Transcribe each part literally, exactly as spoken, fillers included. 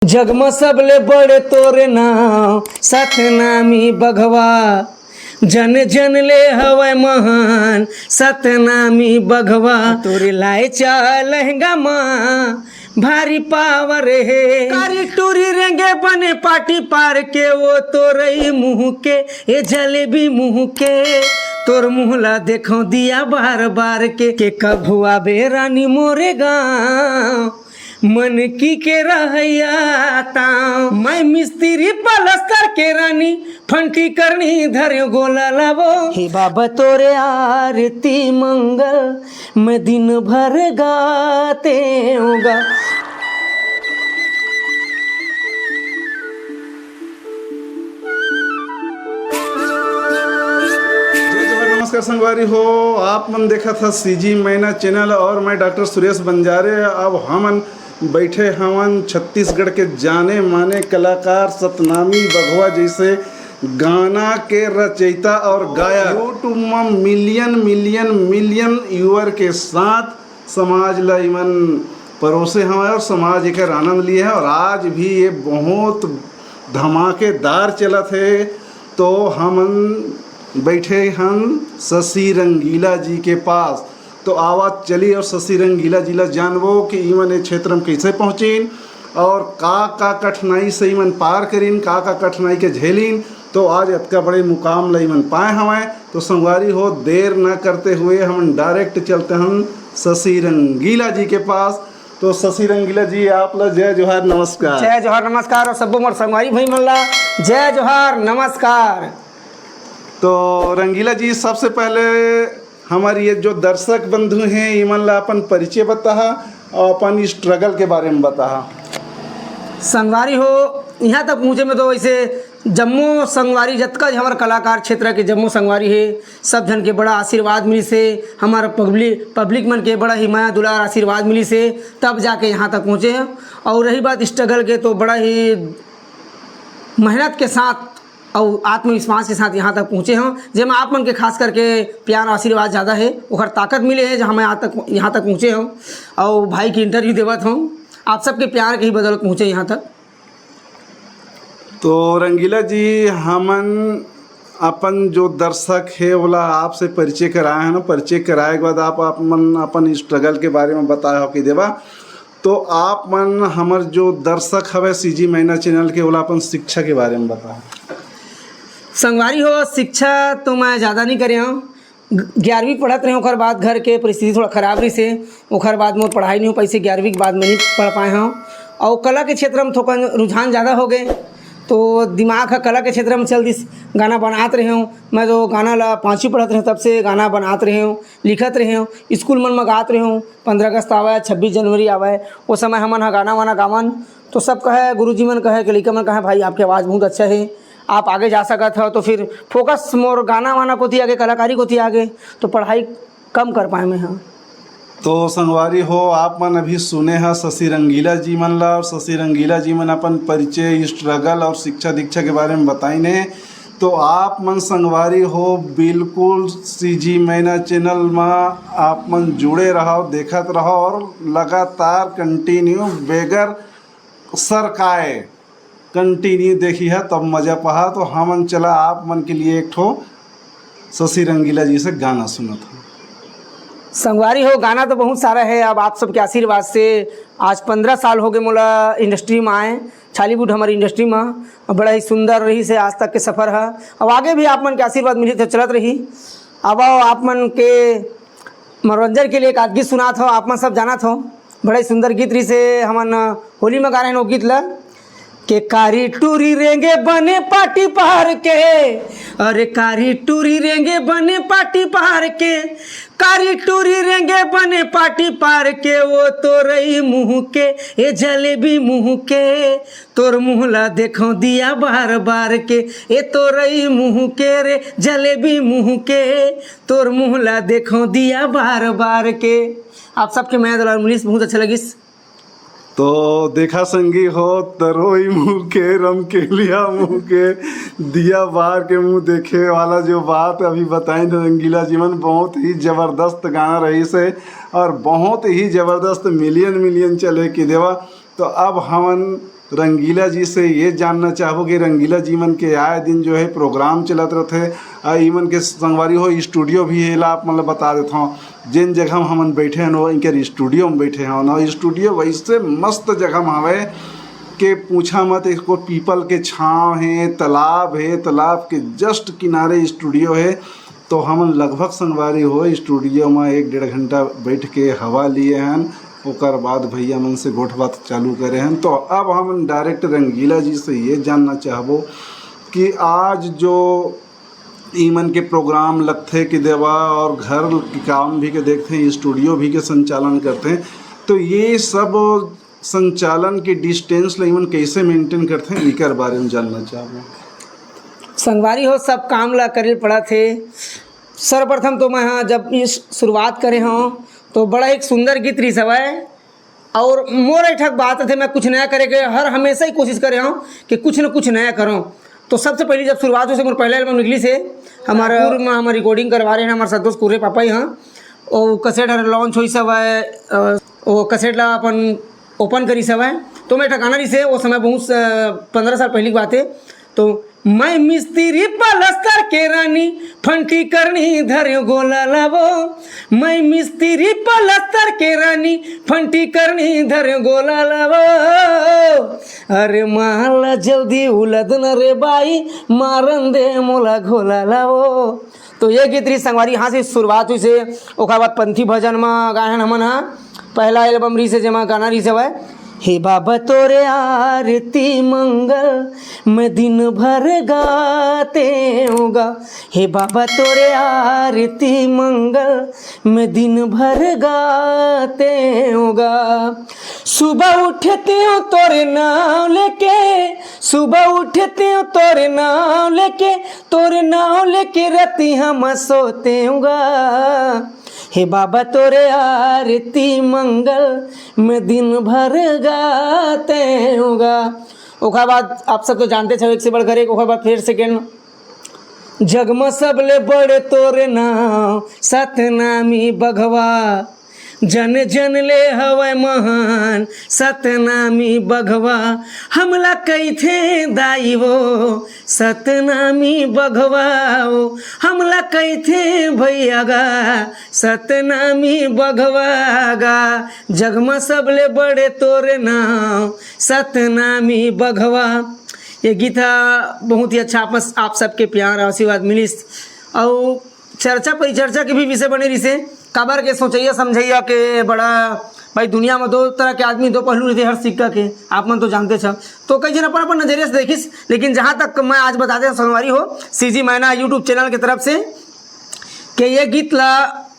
जग म सबले बड़े तोरे नाव सतनामी बघवा, जन जन ले हवय महान सतनामी बघवा। तोरे लाए चा लहंगा मा भारी पावर हे। कारी टूरी रेंगे बने पाटी पार के, वो तोरई मुँह के, ए जलेबी मुँह के, तोर मुँह ला देखो दिया बार बार के, के कभू आबे रानी मोरे गाँव, मन की के रहैया ताव। मैं मिस्त्री पलस्तर के रानी, फंटी करनी धर्यो गोला लावो। हे बाबा तोरे आरती मंगल, मैं दिन भर गाते होगा। जय जोहार, नमस्कार संगवारी हो, आप मन देखत ह सीजी मैना चैनल और मैं डॉक्टर सुरेश बंजारे। अब हमन बैठे हवन छत्तीसगढ़ के जाने माने कलाकार सतनामी बघवा जैसे गाना के रचयिता और गायक। YouTube म मिलियन मिलियन मिलियन व्यूअर के साथ समाज ला इमन परोसे हवय और समाज एकर आनंद लिए है और आज भी ये बहुत धमाकेदार चलत है। तो हमन बैठे हन शशि रंगीला जी के पास। तो आवाज चली और शशि रंगीला जी ला जानबो कि इमन ये क्षेत्र में कैसे पहुँचिन और का का कठिनाई से इमन पार करिन, का का कठिनाई के झेलिन। तो आज अतका बड़े मुकाम ला इमन पाए हवय। तो संगवारी हो, देर न करते हुए हमन डायरेक्ट चलते हन शशि रंगीला जी के पास। तो शशि रंगीला जी, आप ला जय जोहार, नमस्कार। जय जोहार, नमस्कार, और सब्बो मोर संगवारी भाई मन ला जय जोहार, नमस्कार। तो रंगीला जी, सबसे पहले हमारे ये जो दर्शक बंधु हैं, इमन ला अपन परिचय बताहा और अपन स्ट्रगल के बारे में बताहा। संगवारी हो, यहाँ तक पहुँचे में तो वैसे जम्मो संगवारी, जतका भी हमार कलाकार क्षेत्र के जम्मो संगवारी हे, सब झन के बड़ा आशीर्वाद मिलिस हे, हमार पब्लिक, पब्लिक मन के बड़ा ही मया दुलार आशीर्वाद मिलिस हे, तब जाके यहाँ तक पहुँचे हैं। और रही बात स्ट्रगल के, तो बड़ा ही मेहनत के साथ अउ आत्मविश्वास के साथ यहाँ तक पहुँचे हौं, जेमा आप मन के खास करके प्यार आशीर्वाद ज़्यादा हे, ओकर ताकत मिले हे, जहाँ मैं यहाँ तक, यहाँ तक पहुँचे हौं अउ भाई के इंटरव्यू देवत हौं। आप सबके प्यार के ही बदौलत पहुँचे यहाँ तक। तो रंगीला जी, हमन अपन जो दर्शक हे, ओला आपसे परिचय कराए हन। परिचय कराए के बाद आप, आप मन अपन स्ट्रगल के बारे में बताए हो कि देवा, तो आप मन हमर जो दर्शक हवे सीजी मैना चैनल के, ओला अपन शिक्षा के बारे में बताओ। संगवारी हो, शिक्षा तो मैं ज़्यादा नहीं करे हौं। ग-, ग्यारहवीं पढ़त रहे, ओकर बाद घर के परिस्थिति थोड़ा खराब रहिस हे, ओकर बाद मोर पढ़ाई नहीं हो पाइस हे, ग्यारहवीं के बाद मैं नहीं पढ़ पाए हौं। और कला के क्षेत्र में थोकन रुझान ज़्यादा हो गए, तो दिमाग ह कला के क्षेत्र में चल दिस। गाना बनात रहे हौं, मैं तो गाना ला पाँचवीं पढ़त रहे तब से गाना बनात रहे हौं, लिखत रहे हौं, स्कूल मन में गात रहे हौं। पंद्रह अगस्त आवय, छब्बीस जनवरी आवय, ओ समय हमन ह गाना वाना गावन, तो सब कहे, गुरुजी मन कहे कि लइका मन कहे, "भाई, आपके आवाज़ बहुत अच्छा हे, आप आगे जा सकत हव।" तो फिर फोकस मोर गाना वाना कोती आगे, कलाकारी कोती आगे, तो पढ़ाई कम कर पाए मैं ह। तो संगवारी हो, आप मन अभी सुने ह शशि रंगीला जी मन ला, और शशि रंगीला जी मन अपन परिचय, स्ट्रगल और शिक्षा दीक्षा के बारे में बताइन हे। तो आप मन संगवारी हो, बिल्कुल सीजी मैना चैनल मा आप मन जुड़े रहो, देखत रहो और लगातार कंटिन्यू बेगर सरकाए कंटिन्यू देखिहा, तब मजा पहा। तो हमन चला आप मन के लिए एक ठो शशि रंगीला जी से गाना सुनत हन। संगवारी हो, गाना तो बहुत सारा हे। अब आप सबके आशीर्वाद से आज पंद्रह साल हो गए मोला इंडस्ट्री में आए, छॉलीवुड हमारी इंडस्ट्री में। बड़ा ही सुंदर रहिस हे आज तक के सफर ह। अब आगे भी आप मन के आशीर्वाद मिली तो चलत रही। अब आओ, आप मन के मनोरंजन के लिए एक आध गीत सुनात हौं, आप मन सब जानत हौं। बड़ा ही सुंदर गीत रहिस हे, हमन होली में गा रहे हैं वो गीत ला। के कारी टूरी रेंगे बने पाटी पार के, अरे कारी टूरी रेंगे बने पाटी पार के, कारी टूरी रेंगे बने पाटी पार के, वो तोरई मुँह के, ए जलेबी मुँह के, तोर मुँह ला देखो दिया बार बार के, ए तोरई मुँह के रे जलेबी मुँह के, तोर मुँह ला देखो दिया बार बार के। आप सबके मया दुलार मिलिस, बहुत अच्छा लगिस। तो देखा संगी हो, तरोई मुँह के, रमकेलिया मुँह के, दिया बार के मुँह देखे वाला जो बात अभी बताइन रंगीला जी मन, बहुत ही जबरदस्त गाना रहिस हे और बहुत ही जबरदस्त मिलियन मिलियन चले कि देवा। तो अब हमन रंगीला जी से ये जानना चाहबो कि रंगीला जी मन के आए दिन जो है प्रोग्राम चलत रथे, आ, ई मन के संगवारी हो स्टूडियो भी हे, ला आप मन ल बता देथव, जेन जगह म हमन बैठे हन, वो इनकर स्टूडियो में बैठे हन। और स्टूडियो वैसे मस्त जगह में हवे के पूछा मत। एको पीपल के छांव हे, तालाब हे, तालाब के जस्ट किनारे स्टूडियो हे। तो हमन लगभग संगवारी हो स्टूडियो में एक डेढ़ घंटा बैठ के हवा लिए हन। ओकर बाद भैया मन से गोठ बात चालू करे हन। तो अब हम डायरेक्ट रंगीला जी से ये जानना चाहबो कि आज जो ई मन के प्रोग्राम लगथे कि देवा, और घर के काम भी के देखथे, स्टूडियो भी के संचालन करथे, तो ये सब संचालन के डिस्टेंस ल ई मन कैसे मेंटेन करथे, एकर बारे में जानना चाहबो। संगवारी हो, सब काम ला करे पड़त हे। सर्वप्रथम तो मैं, हाँ, जब इस शुरुआत करे हूँ तो बड़ा एक सुंदर गीत रिहिस हवय। और मोर एक ठक बात थे, मैं कुछ नया करे के हर हमेशा ही कोशिश करे हूँ कि कुछ न कुछ नया करूँ। तो सबसे पहले जब शुरुआत हुई से मोर पहला एल्बम निकलिस हे, हमारा पूर्व में हमार रिकॉर्डिंग करवा रहे हैं हमारे संतोष कुर्रे पापा ही, हाँ। वो कैसेट हर लॉन्च हुई सब है, अ, वो कैसेट ला अपन ओपन करी सब है। तो मैं एक ठक गाना रिहिस हे, वो समय बहुत, अ, पंद्रह साल पहले की बात है। तो मैं मिस्त्री पलस्तर के रानी, फंटी करनी धर गोला लावो। मैं मिस्त्री पलस्तर के रानी, फंटी करनी धर गोला लावो। अरे माला जल्दी उलद न रे बाई, मारन दे मोला घोला लावो। तो ये गीत रिहिस संगवारी, यहाँ से शुरुआत हुई से। ओकर बाद पंथी भजन में गाए हन हमन हा, पहला एल्बम रिहिस हे, जेमा गाना रिहिस हवय, हे बाबा तोरे आरती मंगल, मैं दिन भर गाते हूँ गा। हे बाबा तोरे आरती मंगल, मैं दिन भर गाते हूँ गा। सुबह उठते हूँ तोरे नाम लेके, सुबह उठते हूँ तोरे नाम लेके, तोरे नाम लेके राती हम सोते हूँ गा। हे बाबा तोरे आरती मंगल, मैं दिन भर गाते हूँ गा। ओकर बाद आप सब तो जानते छो, एक से बढ़कर एक। ओकर बाद फिर सेकेंड, जग म सबले बड़े तोरे नाम सतनामी बघवा, जन जन ले हवय महान सतनामी बघवा, हमला कहिथे दाई वो सतनामी बघवा वो, हमला कहिथे भैया गा सतनामी बघवा गा। जग म सबले बड़े तोरे नाम सतनामी बघवा। ये गीत ह बहुत ही अच्छा, आप, आप सबके प्यार आशीर्वाद मिलिस। अउ चर्चा परिचर्चा के भी विषय बने रिहिसे, काबर के सोचइया समझइया के बड़ा, भाई, दुनिया में दो तरह के आदमी, दो पहलू रहिथे हर सिक्का के, आप मन तो जानते छव। तो कई झन अपन अपन नजरिया से देखिस, लेकिन जहाँ तक मैं आज बता दें संगवारी हो, सीजी मैना YouTube चैनल के तरफ से के ये गीत ला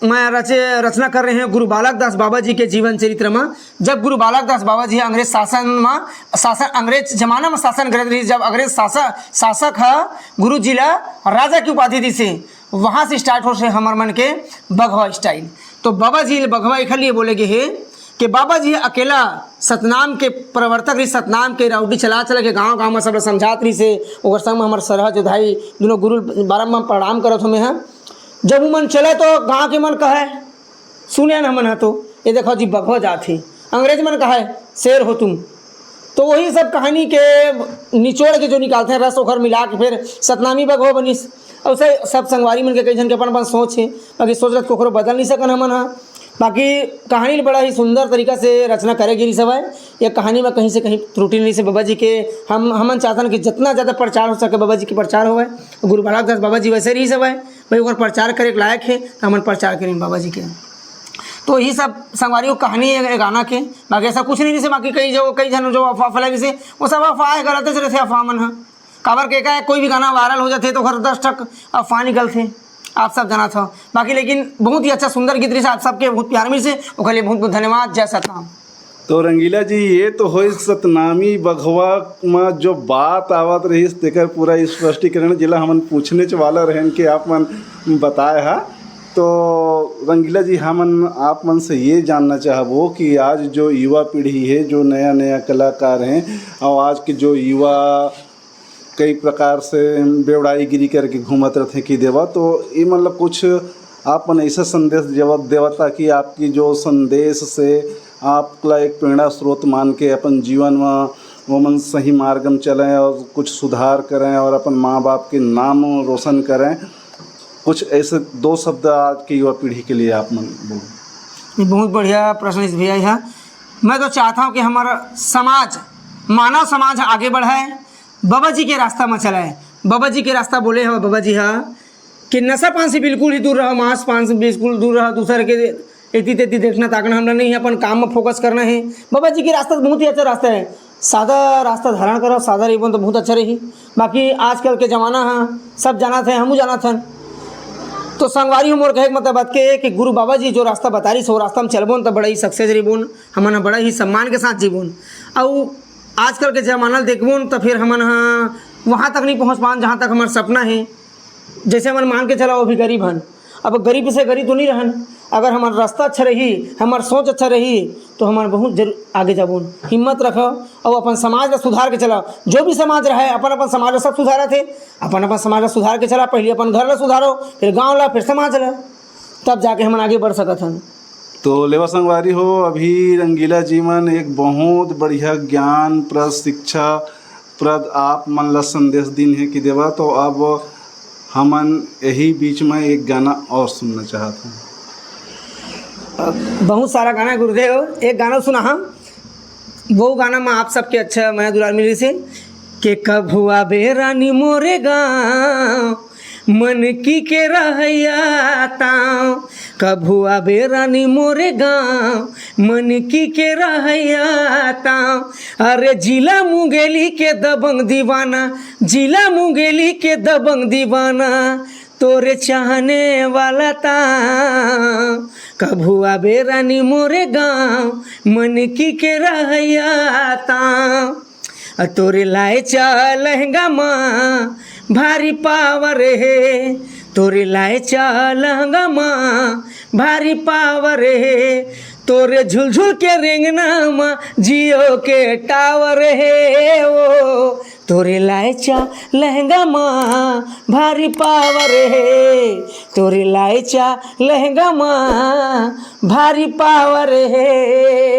मैं रचे, रचना कर रहे हैं गुरु बालक दास बाबा जी के जीवन चरित्र में। जब गुरु बालक दास बाबा जी अंग्रेज शासन में, शासन, अंग्रेज जमाना में शासन करत रहिस, जब अंग्रेज शासक, शासक ह गुरु जी ला राजा की उपाधि दिसे, वहाँ से स्टार्ट होथे हमर मन के बघवा स्टाइल। तो बाबा जी बघवा एखर लिए बोले गे हे कि बाबा जी अकेला सतनाम के प्रवर्तक रहिस, सतनाम के राउटी चला चला के गांव गांव में सब ला समझात रहिसे। ओकर संग में हमर सरहा जोधाई, दोनों गुरु बारम्बार प्रणाम करत हों मैं ह। जब उमन चले तो गांव के मन कहे, सुने न हमन ह तो, ये देखो जी बघवा जात हे, अंग्रेज मन कहे शेर हो तुम। तो वही सब कहानी के निचोड़ के जो निकालते हैं रस, ओखर मिला के फिर सतनामी बघवा बनिस। अउ से सब संगवारी मन के कई झन के अपन अपन सोच हे, बाकी सोच रथ कोखरो बदल नहीं सकन हमन ह। बाकी कहानी ल बड़ा ही सुंदर तरीका से रचना करे गिरी सब है। ये कहानी में कहीं से कहीं त्रुटि नहीं से बाबा जी के, हम, हमन चाहतन कि जितना ज़्यादा प्रचार हो सके बाबा जी के प्रचार होवे। गुरु बालक दास बाबा जी वैसे रही सब है, भाई ओकर प्रचार करे के लायक है तो हमन प्रचार करें बाबा जी के। तो यही सब संगवारी हो कहानी है ये गाना के, बाकी ऐसा कुछ नहीं रहिसे। बाकी कई जो, कई झन जो अफवाह फैला रहिसे, वो सब अफवाह है, गलत से रहिसे अफवाह मन ह। काबर के का है, कोई भी गाना वायरल हो जाथे तो ओकर दस ठक अफवाह निकलथे, आप सब जानत हो। बाकी लेकिन बहुत ही अच्छा सुंदर गीत रहिसे, आप सबके बहुत प्यार मिलसे, ओकर लिए बहुत बहुत धन्यवाद। जय सतनाम। तो रंगीला जी, ये तो होइस सतनामी बघवा म जो बात आवत रहिस तेकर पूरा स्पष्टीकरण, जेला हमन पूछनेच वाला रहेन कि आप मन बताए हा। तो रंगीला जी, हमन आप मन से ये जानना चाहबो कि आज जो युवा पीढ़ी है, जो नया नया कलाकार हैं, और आज के जो युवा कई प्रकार से बेवड़ाईगिरी करके घूमत रथे कि देवा, तो ये मतलब कुछ आप मन ऐसा संदेश देवत, देवता कि आपकी जो संदेश से आपला एक प्रेरणा स्रोत मान के अपन जीवन में वो मन सही मार्ग में चलें और कुछ सुधार करें और अपन माँ बाप के नाम रोशन करें। कुछ ऐसे दो शब्द आज के युवा पीढ़ी के लिए आप मन बोलो। ये बहुत बढ़िया प्रश्न इस भैया है। मैं तो चाहता हूँ कि हमारा समाज, मानव समाज आगे बढ़े, बाबा जी के रास्ता में चले। बाबा जी के रास्ता बोले हो बाबा जी हा कि नशा पान से बिल्कुल ही दूर रहो, मांस पान से बिल्कुल दूर रहो, दूसर के एती तेती देखना ताकना हमरा नहीं है, अपन काम में फोकस करना है। बाबा जी के रास्ता तो बहुत ही अच्छा रास्ता है, सादा रास्ता धारण करो, सादा रहिबो तो बहुत अच्छा रही। बाकी आजकल के जमाना है, सब जानत है, हमू जानत हन। तो संगवारी हो, मोर कहे के मतलब बात के कि गुरु बाबा जी जो रास्ता बता रही, वो रास्ता में चलबो न तो बड़ा ही सक्सेस रहिबो न, हमन ह बड़ा ही सम्मान के साथ जीबो न। अउ आजकल के जमाना ल देखबो न तो फिर हमन ह वहाँ तक नहीं पहुँच पान जहाँ तक हमार सपना है। जैसे हमन मान के चला, वो भी गरीब हन, अब गरीब से गरीब तो नहीं रहन। अगर हमार रास्ता अच्छा रही, हमार सोच अच्छा रही, तो हमन बहुत जरूर आगे जाबो न। हिम्मत रखो और अपन समाज ला सुधार के चलाओ। जो भी समाज रहे, अपन अपन समाज ला सब सुधारत है, अपन अपन समाज ला सुधार के चला। पहले अपन घर ला सुधारो, फिर गांव ला, फिर समाज ला, तब जाके हमन आगे बढ़ सकत हन। तो लेवा संगवारी हो, अभी रंगीला जी मन एक बहुत बढ़िया ज्ञान प्रद, शिक्षा प्रद आप मन ला संदेश दिन है कि देवा, तो अब हमन यही बीच में एक गाना और सुनना चाहत हन। बहुत सारा गाना गुरुदेव, एक गाना सुना हम, वो गाना में आप सबके अच्छा मया दुलार मिली से कि कभू आबे रानी मोरे गाँव, मन की के रहैया ताव, कभू आबे रानी मोरे गाँव, मन की के रहैया ताव। अरे जिला मुंगेली के दबंग दीवाना, जिला मुंगेली के दबंग दीवाना, तोरे चाहने वाला ताव, कभू आबे रानी मोरे गाँव, मन की के रहैया ताव। आ तोरे लाए चा लहंगा मा भारी पावर हे, तोरे लाए चा लहंगा मा भारी पावर हे, तोरे झुलझुल के रेंगना मा जियो के टावर हे। ओ तोरे लाए चा लहंगा मा भारी पावर हे, तोरे लाए चा लहंगा मा भारी पावर हे।